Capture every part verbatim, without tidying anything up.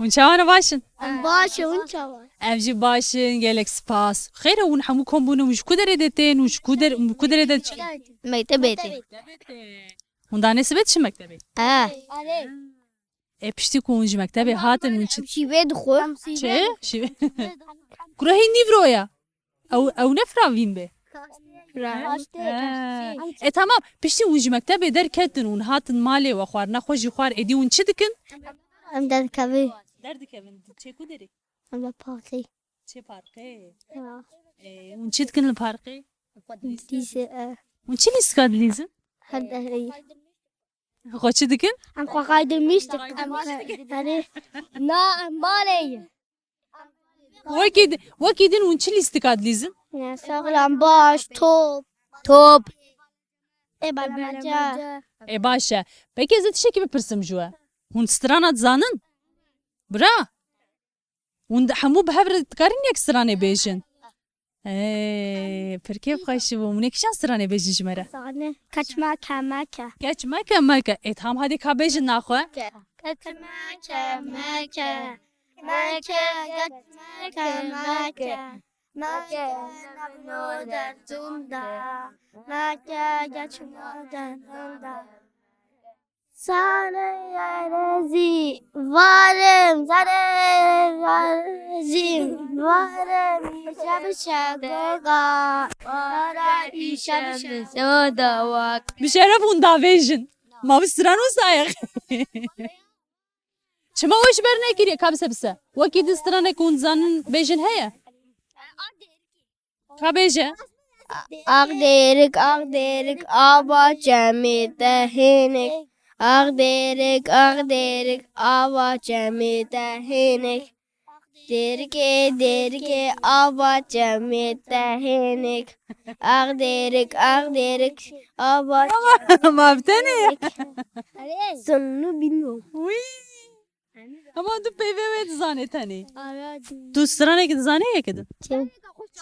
Hûn çawa ne, baş in? Em baş in, hûn çawa? Em jî baş in, gelek spas. Xêr e, hûn hemû kom bûne, hûn ji ku derê de tên, hûn ji ku der-, hûn ku derê de diçin? Mektebê tên. Hûn danê sibe diçin mektebê? He. E, piştî ku hûn ji mektebê hatin, hûn çi? Em şîvê dixwin. Çi? Şîvê? Kurehî nîvro ye. Ew, ew ne firavîn be? Firavîn. He. E, tamam. Piştî hûn ji mektebê derketin, hûn hatin malê we xwarina xwe jî xwar, êdî hûn çi dikin? Em derdikevin. Derdikevin. Çê ku derê? Em li parkê. Çê parkê? Ya. E, hûn çi dikin li parkê? Lîze, e. Hûn çi lîstika dilîzin? Her derê. Xwe çi dikin? Em xwe xaydimîş dikin. Em xwe, yani, na, em malê ye. Wekî di-, wekî din hûn çi lîstika dilîzin? Ya, saxlam baş, top. Top. E, balmaca. E, baş e. Peki ez ê tiştekî bipirsim ji we. Hûn strana dizanin? Bira? Hûn di-, hemû bi hev re dikarin yek stranê bêjin? Ee, pir kêfxweş bû. Hûn ê kîjan stranê bêjin ji me re? Zane. Kaçma kemeke. Kaçma kemeke. Ê, tam hadê ka bêjin naxwe. Kaçma kemeke. Meke, kaçma kemeke. Meke, nabno derdunda. Meke, kaçma derdunda. Sarê erezî, varim, sarê erezî, varim, îşe bişe goga, vara îşe bişe goga. Bi şeref hûn davêjin. Ma bi stran wisa ye. Çima we ji ber nekiriye? Ka bise bise. Wekî din stranek hûn dizanin bêjin heye? Ka bêje. Ax dêrik, ax dêrik, ava çemê te hênik. Ax dêrik, ax dêrik, ava çemê te hênik. Dêrikê, dêrikê, ava çemê te hênik. Ax dêrik, ax dêrik, ava... Ma bi tenê ye. Sonunu bilmiyorum. Wî. Hema tu peyvê wê dizanê tenê. Tu stranekî dizanê yekê din? Çi?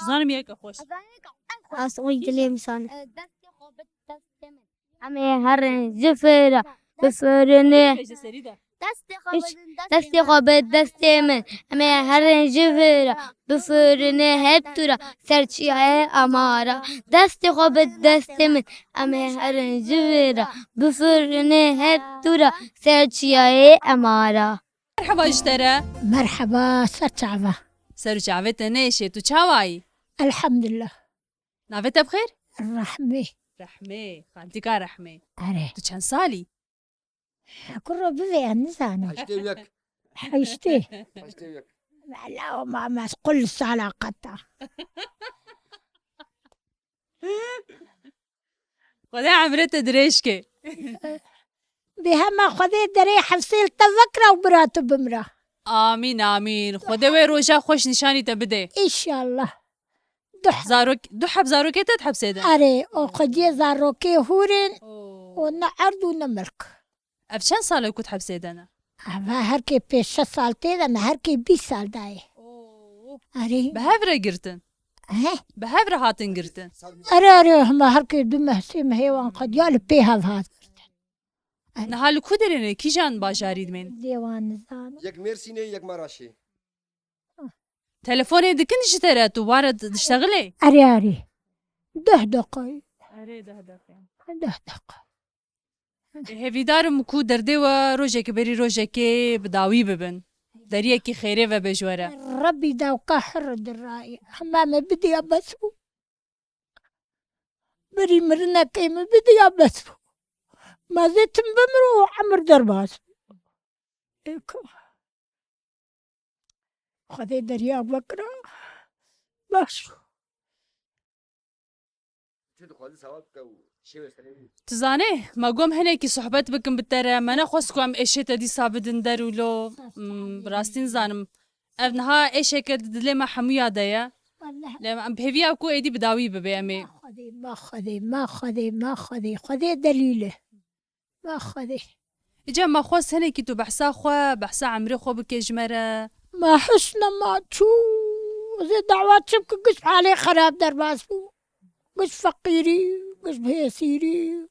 Dizanim yeke xweş. As oy dilê min sane. Em ê herin ji fêra bifirine. Destê xwe bi destê min. Em ê herin ji fêra bifirine hep tu ra. Ser çiyayê emara. Destê xwe bi destê min. Em ê herin ji fêra bifirine hep tu ra. Ser çiyayê emara. Merheba ji te re. Merheba, ser çava. Ser û çavê te nêşê, tu çawa yî? Elhamdulillah. Navê te bi xêr? Rehmê. Rehmê, xaltîka Rehmê. Erê. Tu çend salî? Kuro bivê, ez nizanim. Heştê û yek. Heştê. Heştê û yek. Mela û mamez qul sala qeta. Xwedê emrê te dirêj ke. Bi hema Xwedê derê hefsê li te vekira û bira tu bimira. Amîn, amîn. Xwedê wê roja xweş nîşanî te bide. Înşallah. Du he-, zarok, du heb zarokê te di hepsê de? Erê, o xwediyê zarokê hûr in Oo. û ne erd û ne milk. Ev çend sal e ku di hepsê de ne? Eva her kê pênc şeş sal tê de ne, her kê bîst sal dayê. Oo. Erê. Bi hev re girtin? He? Bi hev re hatin girtin? Erê, erê, hema her kê du meh, sê mehê wan qediya li pê hev hat girtin. Niha li ku derê ne? Kîjan bajarî dimên? Dê wan nizanim. Yek Mêrsînê, yek Maraşê. Telefonê dikin ji te re, tu ware di-, diştexilê? Erê, erê. Deh deqe. Erê, deh deqe. Deh deqe. Hêvîdar im ku derdê we rojekê berî rojekê bi dawî bibin. Deriyekî xêrê vebe ji we re. Rebbî dawka hir dirayê. Hema me bidiya bes bû. Berî mirinekê min bidiya bes bû. Ma zê tim bimir û emir derbas bû. Êka. Xwedê deriya vekira. Baş. Tu zanê, me got hinekî sohbet bikim bi te re, me nexwest ku em êşê te dîsa bidin der û lo, mm, bi rastî nizanim. Ev niha êşeke di dilê me hemûya de ye. Welleh. Lê em bi hêviya ku êdî bi dawî bibe em ê. Ma Xwedê, ma Xwedê, ma Xwedê, ma Xwedê, Xwedê delîl e. Ma Xwedê. Îca me xwest hinekî tu behsa xwe, behsa emrê xwe bike ji me re. Ma hişt nema çû. Zê dawa çi bike, giş halê xerab derbas bû. Giş feqîrî, giş bihêsîrî.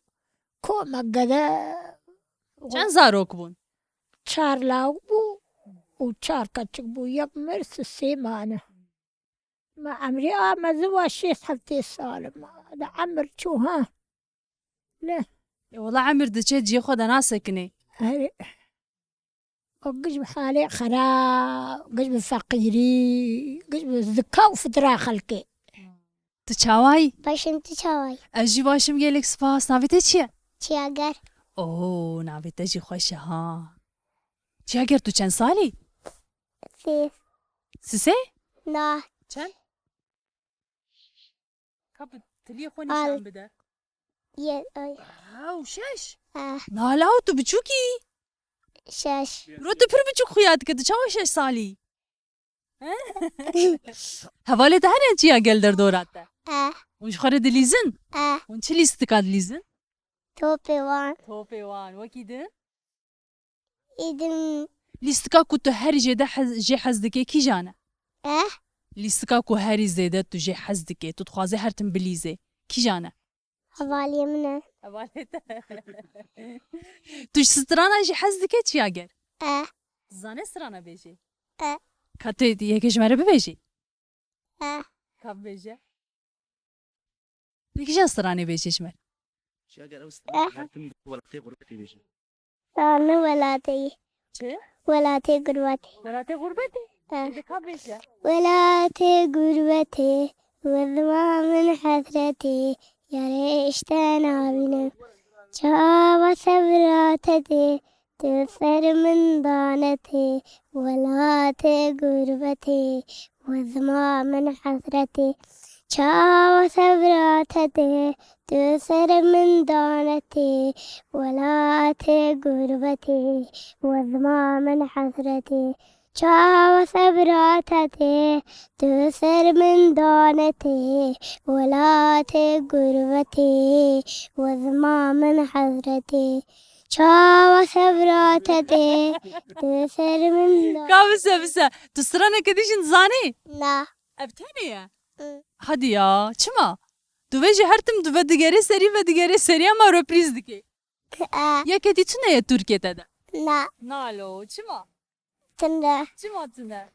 Komek gede. Çend zarok bûn? Çar lawik bû. û çar keçik bû, yek mir, sisê mane. Me emrê a mezin wa şêst heftê sal e. Me de emir çû, ha. Ne. E, wela emir diçe cihê xwe de nasekinê. Erê. O giş bi halê xerab, giş bi feqîrî, giş bi zika û fitra xelkê. Tu çawayî? Baş im, tu çawayî? Ez jî baş im, gelek spas. Navê te çi ye? Çiyager. Oo, navê te jî xweş e ha. Çiyager, tu çend salî? Sê. Sisê? Na. Çend? Ka bi tiliyê xwe nîşan bide. Ye, ay. Ew şeş. Eh. Nala, tu biçûk î. Şeş. Ro, tu pir biçûk xuya dike, tu çawa şeş salî? He? Hevalê te hene Çiyager derdora te? Eh. Hûn ji xwe re dilîzin? Eh. Hûn çi lîstika dilîzin? Topê wan. Topê wan. Wekî din? Êdin. Lîstika ku tu herî jêde hez, jê hez dikê kîjan e? Eh? Lîstika ku herî zêde tu jê hez dikê, tu dixwazê her tim bilîzê, kîjan e? Hevaliyê min e. Hevalê te. Tu ji strana jî hez dikê Çiyager? Eh. Dizanê strana bêjê? Eh. Ka tê yekê ji me re bibêjî? Eh. Ka bibêje? Tu kîjan stranê bêjê ji me? Çiyager, ew stranê Eh. her tim welatê gurbetê bêje. Stranê welatê. Çi? Welatê gurbetê. Welatê gurbetê? Eh. Ê, de ka bêje? Welatê gurbetê, we zima min hesretê, yarê işte nabînim. Çawa sebra te dê, Tu ser min danetê, welatê gurbetê, we zima min hesretê. Çawa sebra te dê, tu ser min danetê, welatê gurbetê, we zima min hesretê. Çawa sebra te dê, tu ser min danetê, welatê gurbetê, we zima min hesretê. Çawa sebra te dê, tu ser min da. Ka bise, bise. Tu straneke dî jî dizanî? Na. Ev tenê ye? Hı. Hadi ya, çima? Tu vê jî her tim tu vedigerê serî, vedigerê serî, ama reprîz dikê. E. Yekê dî tune ye Tirkiyê te de? Na. Na lo, çima? Tune. Çima tune?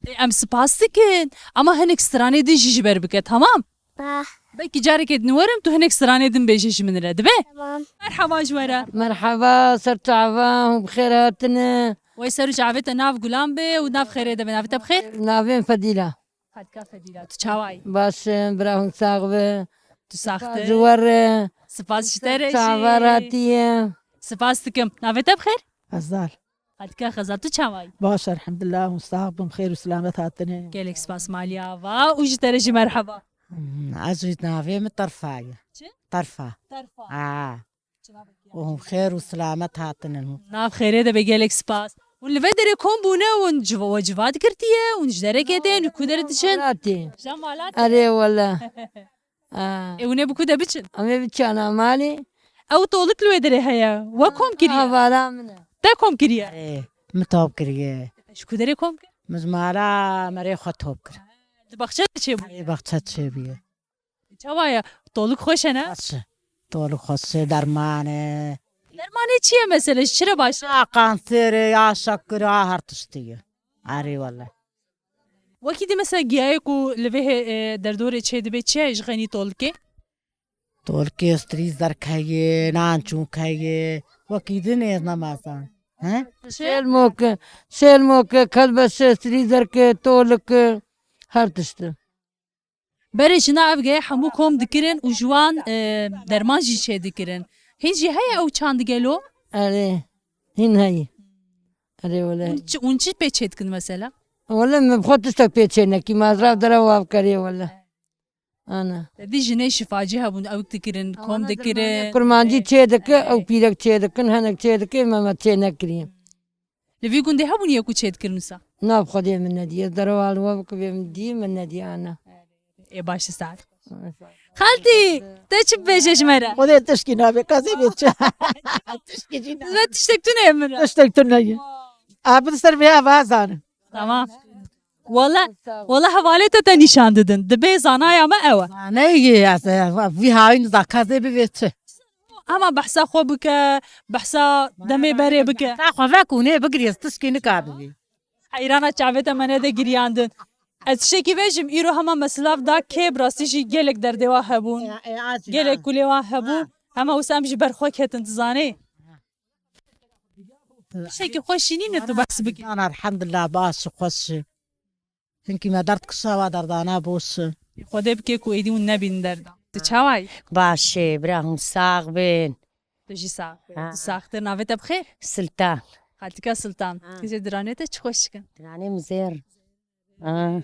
Ê, em spas dikin. Ama hinek stranê din jî ji ber bike, tamam? Ah. Belkî carekê din werim, tu hinek stranê din bêje ji min re, dibe? Tamam. Merhaba ji we re. Merhaba, ser çava, hûn bi xêr hatine. Wey ser û çavê te nav gulan be û nav xêrê de be. Navê te bi xêr? Navê min Fedîla. Xatka Fedîla, tu çawayî? Baş im, bira hûn sax be. Tu sax Spas te. Ji we re. Spas ji te re jî. Çava ratiye. Spas dikim. Navê te bi xêr? Hazal. Xatika Xezal, tu çawayî? Baş, elhamdulillah, hûn sax bin, xêr û selamet hatine. Gelek spas Malî Ava û ji te re jî merheba. Hmm, ez jî navê min Terfa ye. Çi? Terfa. Terfa. Ha. Çi navê ye? Û hûn xêr û selamet hatine hûn. Nav xêrê de be, gelek spas. Hûn li vê derê kom bûne, hûn civa-, we civat girtiye, hûn ji derekê tên, hûn ku derê diçin? Malatê. Ji malatê. Erê wele. Ha. Ê, hûn ê bi ku de biçin? Em ê biçana malê. Ew tolik li wê derê heye. We kom kiriye? Ha, vala min e. Te kom kiriye? Erê, min top kiriye. Ji ku derê kom kir? Min ji mala merê xwe top kir. Di baxçe de çêbû? Erê, baxçe çêbûye. Çawa ye? Tolik xweş e, ne? Xweş e. Tolik xweş e, derman e. Dermanê çi ye mesela? Ji çi re baş e? Ya kanserê, ya şekir, ya her tiştî ye. Erê wele. Wekî dî mesela giyayê ku li vê hê-, e, derdorê çê dibe çi ye ji xenî tolikê? Tolikê strî zerk heye, nançûk heye. Wekî din êz nemezan. He? Sêlmok, sêlmok, kelbeşe, strî zerk, tolik, her tişt. Berê jina ev geye hemû kom dikirin û ji wan, e, derman jî çêdikirin. Hîn jî heye ew çand gelo? Erê, hîn heye. Erê wele. Hûn çi, hûn çi pê çêdikin mesela? Wele min bi xwe tiştek pê çê nekî, ma ez rav dere wa bikerê wele. Ana. Te dî jinê şifacî hebûn, ew dikirin, kom dikirin. Kurmancî çê dike, ew pîrek çê dikin, henek çê dike, me me çê nekiriye. Li vî gundê hebûn yê ku çêdikirin wisa? Na, bi Xwedê min nedî. Ez derewa li we bikim, bê min dî, min nedî ana. Ê baş e, saet. Xaltî, te çi bibêje ji me re? Xwedê tişkî nabe, ka zê bê çi? Tişkî jî nabe. Ve tiştek tune ye min re. Tiştek tune ye. A, bi ser vê ava zanin. Tamam. Wala, wala hevalê te te nîşan didin. Dibê zanaya me ew e. Zaneyê ez, vî hayîn zaka zê bivê çi? Hema behsa xwe bike, behsa demê berê bike. Behsa xwe vek û nê bigirî, ez tişkî nikabibî. Heyrana çavê te me nede giriyandin. Ez tiştekî bêjim, îro hema me silav da kê, bi rastî jî gelek derdê wan hebûn. Gelek kulê wan hebûn. Hema wisa em ji ber xwe ketin, tu zanî. Tiştekî xweşî nîne tu behs bikî. Ana elhamdulillah, baş xweş. Hinkî me derd kişa wa derdana boş. Xwedê bike ku êdî hûn nebînin derda. Tu çawa yî? Baş e, bira hûn sax bin. Tu jî sax bî. Ha. Tu saxtir, navê te bi xêr? Sultan. Xaltika Sultan. Ha. Kizê diranê te çi xweş dikin? Diranê min zêr. Ha.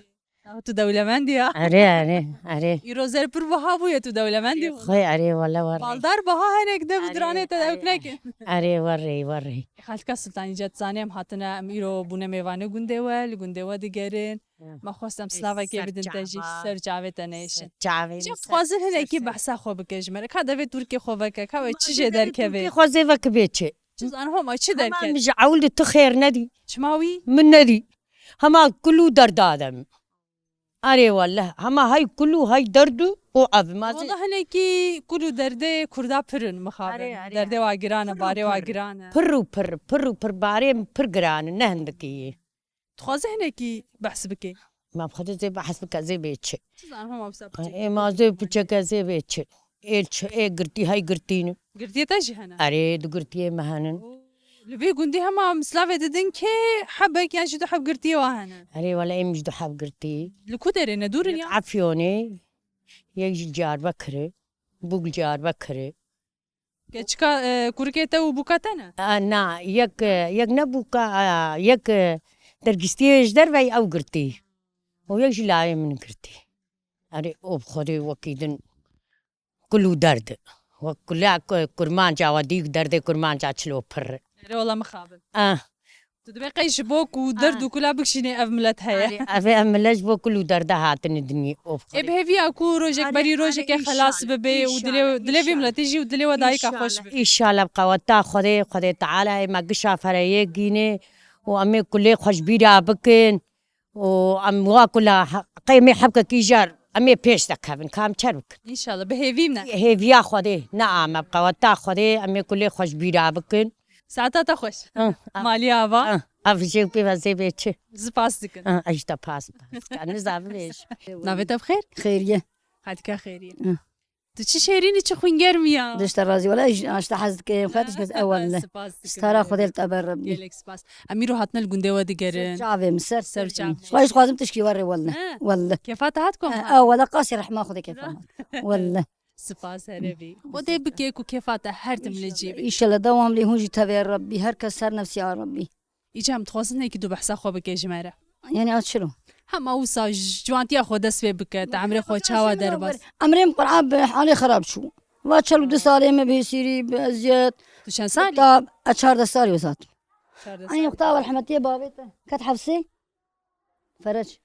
Ah, tu dewlemendî ya. Erê, erê, erê. Îro zer pir buha bûye, tu dewlemendî bû. Xwê, erê, wele, were. Baldar buha henek de bi diranê te dewk nekin. Erê, were, were. Xaltika Sultan, îca tu zanî em hatine, em îro bûne mêvanê gundê we, li gundê we digerin. Hı. Me xwest em silavekê bidin te jî, ser çavê te nêşin. Ser çavê. Îca dixwazin hinekî behsa xwe bike ji me re. Ka devê Tirkê xwe veke, ka we çi jê derkeve. Tirkê xwe zê veke bê çi? Çi zan homa çi derket? Min ji ewil de tu xêr nedî. Çima wî? Min nedî. Hema kul û derda de min. Erê welleh, hema hay kul û hay derd û ev ma zê. Welleh hinekî kul û derdê Kurda pir in mixabin. Erê, erê. Derdê wa giran e, barê wa giran e. Pir û pir, pir û pir, barê min pir giran e, ne hindikî ye. Dixwaze hinekî behs bike. Ma bi Xwedê zê behs bike, zê bê çi. Çi zan hema wisa piçek. Ê ma zê piçeke zê bê çi. Ê çi, ê girtî, hay girtî ne. Girtiyê te jî hene? Erê, du girtiyê me henin. Oo. Li vê gundî hema mislavê didin kê hebek yan jî du heb girtiyê wa hene? Erê, wele êm ji du heb girtî. Li ku derê ne dûr in ya? Yek Efyonê, yek jî Diyarbekirê, bûk Diyarbekirê. Keçika, e, kurikê te û bûka te ne? A, na, yek, e, yek ne bûka, a, yek, e, dergîstiyê ji derveyî ew girtî. Û yek jî layê min girtî. Erê, û bi Xwedê wekî din kul û derd. Wek kula ku-, kurmanca we dî derdê kurmanca çilo pir. Erê, wela mixabin. Ah. Tu dibê qey ji bo ku derd û kula bikişînê ev milet heye. Erê, ev, ev milet ji bo kul û derde hatine dinyê. Of Ê bi hêviya ku rojek berî rojekê xelas bibe û dilê, dilê vî miletî jî û dilê we dayika xweş bibe. Înşallah bi qeweta Xwedê, Xwedê Teala ê me gişa fereyê gînê û em ê kulê xwe ji bîra bikin û em wa kula he-, qey em ê hebkekî jar em ê pêş de kevin, ka em çer bikin. Înşallah, bi hêvî me. Hêviya Xwedê, ne ame bi qeweta Xwedê em ê kulê xwe ji bîra bikin. Saeta te xweş. Hı, hı. Malî ava. Hı, ev jê pê ve zê bê çi? Spas dikin. Hı, ez ji te pas, pas dikin. Niza bibêj. Navê te bi xêr? Xêriye. Xalika Xêriye. Hı. Tu çi şêrînî, çi xwîngermî ya. Dişte razî, wele ji, ji te hez dikim. Xwe tişt ez ewel ne. Spas dikim. Stara Xwedê li te ber Rebbî. Gelek spas. Em îro hatine li gundê we digerin. Ser çavê min, ser, ser çavê. Xwe ji xwazim tişkî were welle. He. Welle. Kefa te hat kom? He, ha, wele qasî rehma Xwedê kefa hat. Welle. Spas herevî. Xwedê bike ku kefa te her tim li cî be. Înşallah dewam lê hûn jî tevê Rebbî. Her kes ser nefsî ya Rebbî. Îca em dixwazin hinekî tu behsa xwe bike ji me re. Yanî a çilo? Hema wisa ji ciwantiya xwe dest pê bike, te emrê xwe çawa derbas? Emrê min Qur'an bi halê xerab çû. Va çel û du salê me bi hêsîrî, bi eziyet. Tu çend salî? Ta ez çardeh salî wezat. Çardeh salî. Anî wexta welhemetiye bavê te ket hefsê. Ferec.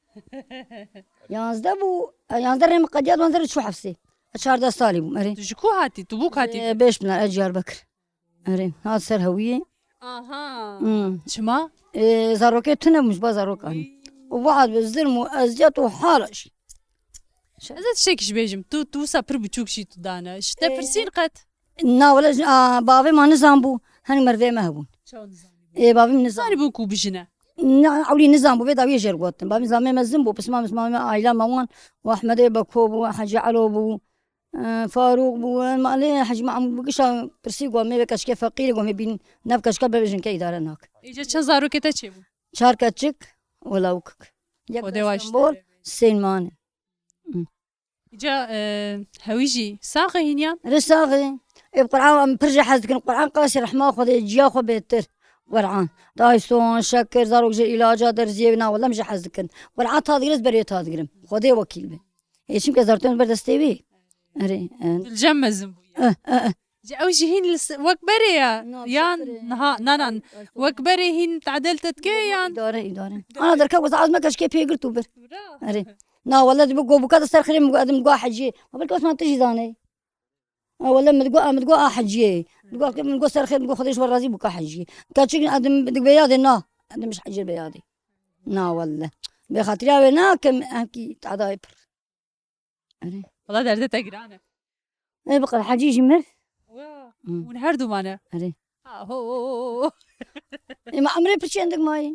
Yanzdeh bû, e, yanzdeh rê min qediya, duwazdeh rê çû hefsê. E, çardeh salî bûm, erê. Tu ji ku hatî? Tu bûk hatî? E, Bêşpinar, e, Diyarbekir. Erê, hat ser hewiyê. Aha. Hmm. Çima? E, zarokê tune bûm, ji ba zarokan. Wî. Û wiha bi zilm û eziyet û hala jî. Ez ê tiştekî ji bêjim. Tu, tu wisa pir biçûk jî tu dane. Ji te pirsîn qet? Na, wele, a, bavê ma nizan bû. Henî mervê me hebûn. Çawa nizanî bû? Ê, bavê min nizan. Zanî bû ku bijine. Na, ewlî nizan bû, vê dawiyê jêr gotin. Bavê min zamê me zin bû, pisma, pisma me, aîla me wan, û Ehmedê Beko bû, Hecî Elo bû, e, Farûq bû, e, malê Hecî Mahmûd bû, gişa pirsî got, me vê keçikê feqîrê got, me bîn, nav keçika bibêjin ke îdare nak. Îca çend zarokê te çêbû? Çar keçik û lawikik. Yek Xwedê waş Stenbol, sên mane. Îca, e, hewî jî sax e hîn yan? Rê sax e. Ê, bi Qur'an em pir jê hez dikin. Qur'an qasî rehma Xwedê, ciya xwe bêtir. Qur'an. Dayson, şekir, zarok jê îlaca derziyê na wele em jê hez dikin. Qur'an ta digirin, ez berê ta digirim. Xwedê wekîl be. Ê, çimke zarokên ber destê wî. Erê, e. Dilcem mezin bûye. Eh, eh, eh. Ji ew jî hîn li se-, wek berê ye. Na, yan şeker e. Niha, na, na. Ay, ay, wek berê hîn tadel te dike yan? Îdare, îdare. Ana derkev weza ez me keçikê pê girt û bir. Bira. Erê. Na, wele dibe go bûka de ser xirê min go, edim go heciyê. Ma belkî Osman tu jî zanê. Ha, wele min go, min go a heciyê. Min go, min go ser xirê, min go Xwedê ji we razî bûka heciyê. Keçik edim dibe yadê na. Edim ji heciyê be yadê. Na, wele. Bê xatiriya wê na, ke min hemkî tadayê pir. Erê. Wela derdê te giran e. Ê, biqil, Hecî jî mir. Wa. Hûn her du mane. Erê. Aho. Ê, me emrê piçendik mayî.